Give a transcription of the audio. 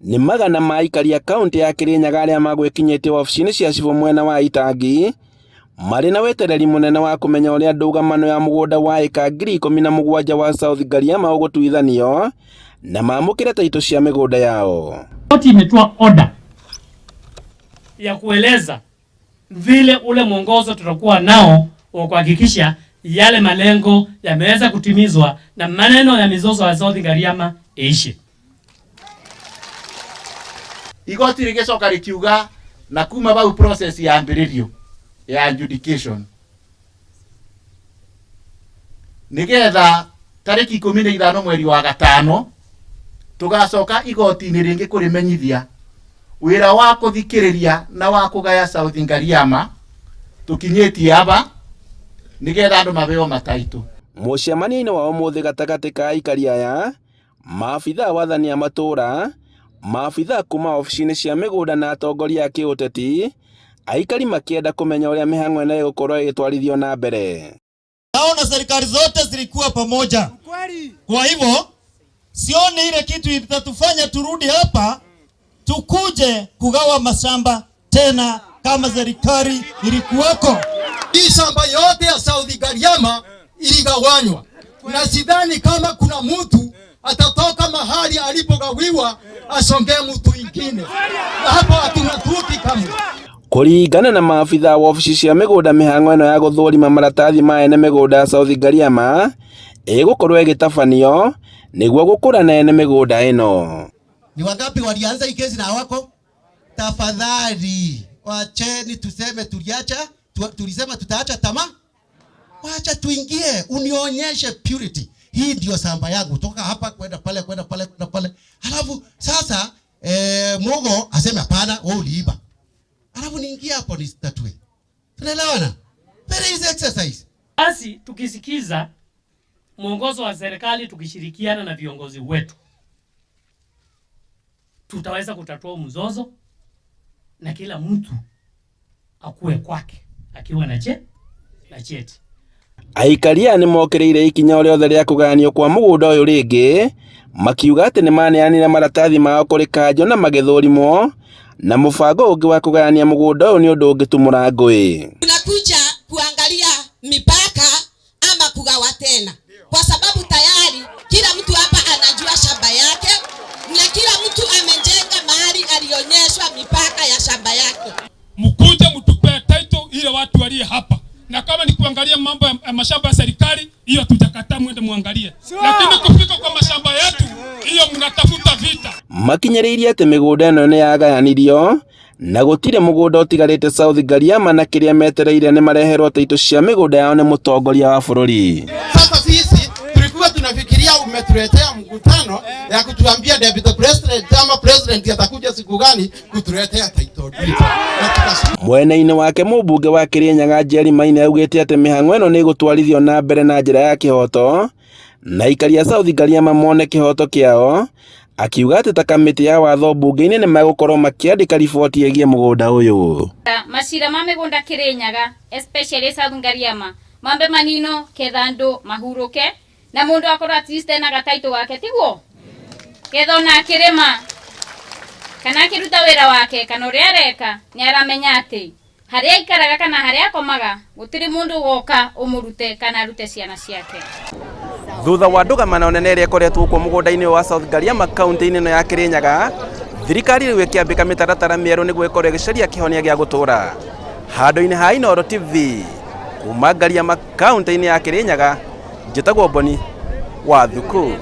Nĩ magana ma aikari a kaũntĩ ya Kĩrĩnyaga arĩa magwĩkinyĩtie wabici-inĩ cia cibũ mwena wa Itangi, marĩ na wetereri mũnene wa kũmenya ũrĩa ndũgamano ya mũgũnda wa ĩka 17,000 wa South Ngariama ũgũtuithanio na maamũkĩre taitũ cia mĩgũnda yao. Koti imetoa order ya kueleza vile ule mwongozo tutakuwa nao wa kuhakikisha yale malengo yameweza kutimizwa na maneno ya mizozo ya South Ngariama iishe. Igoti rĩgĩcoka rĩkiuga na kuma bau process yambĩrĩrio ya adjudication nigetha tarĩki 15 mweri wa gatano tũgacoka igoti-inĩ rĩngĩ kũrĩmenyithia wĩra wa kũthikĩrĩria na wa kũgaya South Ngariama tũkinyĩtie aba nigetha andũ mabeo mataitũ. Mũcemanio-inĩ wa ũmũthĩ gatagatĩ ka aikari aya, maabithaa wathani a matũũra, maabithaa kuma wabici-inĩ cia mĩgũnda na atongoria a kĩũteti, aikari makĩenda kũmenya ũrĩa mĩhang'o ĩno ĩgũkorwo ĩgĩtwarithio na mbere. Naona serikali zote zilikuwa pamoja. Kwa hivyo sioni ile kitu itatufanya turudi hapa tukuje kugawa mashamba tena kama serikali ilikuwako. Hii shamba yote ya South Ngariama iligawanywa, na sidhani kama kuna mtu atatoka mahali alipogawiwa asongee mtu ingine, na hapo hatuna tuki kamwe. Kũringana na maabithaa wa wabici cia mĩgũnda mĩhang'o ĩno ya gũthũrima maratathi ma ene mĩgũnda ya South Ngariama ĩgũkorwo ĩgĩtabanio nĩguo gũkũrana ene mĩgũnda ĩno. Ni wangapi walianza hii kesi na hawako? Tafadhali wacheni tuseme tuliacha, tulisema tutaacha tamaa. Wacha tuingie, unionyeshe purity. Hii ndio samba yangu, toka hapa kwenda pale kwenda pale kwenda pale. Halafu sasa Mugo aseme hapana, wewe uliiba. Halafu niingie hapo nitatue. Tunaelewana? Very easy exercise. Basi tukisikiza mwongozo wa serikali tukishirikiana na viongozi wetu tutaweza kutatua mzozo na kila mtu akue kwake akiwa na na cheti. Aikari aya nĩmokĩrĩire ikinya o rĩothe rĩa kũgayanio kwa mũgũnda ũyũ rĩngĩ, makiuga atĩ nĩmaneanire maratathi mao kũrĩ kanjũ na magĩthũrimwo, na mũbango ũngĩ wa kũgayania mũgũnda ũyũ nĩ ũndũ ũngĩtumũra ngũĩ. Tunakuja kuangalia mipaka ama kugawa tena, kwa sababu tayari kila mtu hapa anajua shamba yake na kila mtu amejenga mahali alionyeshwa mipaka ya shamba yake. Mkuje mtupe title ile watu walio hapa, na kama ni kuangalia mambo ya mashamba ya serikali hiyo hatujakataa, mwende muangalie, lakini kufika kwa mashamba yetu hiyo mnatafuta vita. Makinyĩrĩirie atĩ mĩgũnda ĩno nĩ yagayanirio na gũtirĩ mũgũnda ũtigarĩte South Ngariama na kĩrĩa metereire nĩ mareherwo taitũ cia mĩgũnda yao nĩ mũtongoria wa bũrũri. Sasa sisi tulikuwa tunafikiria umetuletea mkutano ya kutuambia deputy president ama president atakuja siku gani kutuletea title deed. Mwena-inĩ wake mũmbunge wa Kĩrĩnyaga Njeri Maina augĩte atĩ mĩhang'o ĩno nĩ ĩgũtwarithio na mbere na njĩra ya kĩhoto na aikari a South Ngariama mone kĩhoto kĩao, akiuga atĩ ta kamĩtĩ ya watho mbunge-inĩ nĩ megũkorwo makĩandĩka riboti ĩgiĩ mũgũnda ũyũ. Macira ma mĩgũnda Kĩrĩnyaga especially South Ngariama mambe manino ketha andũ mahuruke na mundu akorwo at least ena gataitũ gake tiguo ketha ona akĩrĩma kana akĩruta wĩra wake kana ũrĩa areka nĩ aramenya atĩ harĩa aikaraga kana harĩa akomaga gũtirĩ mũndũ ũgoka ũmũrute kana arute ciana ciake. Thutha wa ndũgamano nene ĩrĩa ĩkoretwo kuo mũgũnda-inĩ wa South Ngariama kaunti-inĩ ĩno ya Kĩrĩnyaga, thirikari rĩu ĩkĩambĩka mĩtaratara mĩerũ nĩguo ĩkorwo ĩgĩcaria kĩhonia gĩa gũtũũra. Handũ-inĩ ha Inooro TV kuma Ngariama kaunti-inĩ ya Kĩrĩnyaga, njĩtagwo Boni wa Thuku.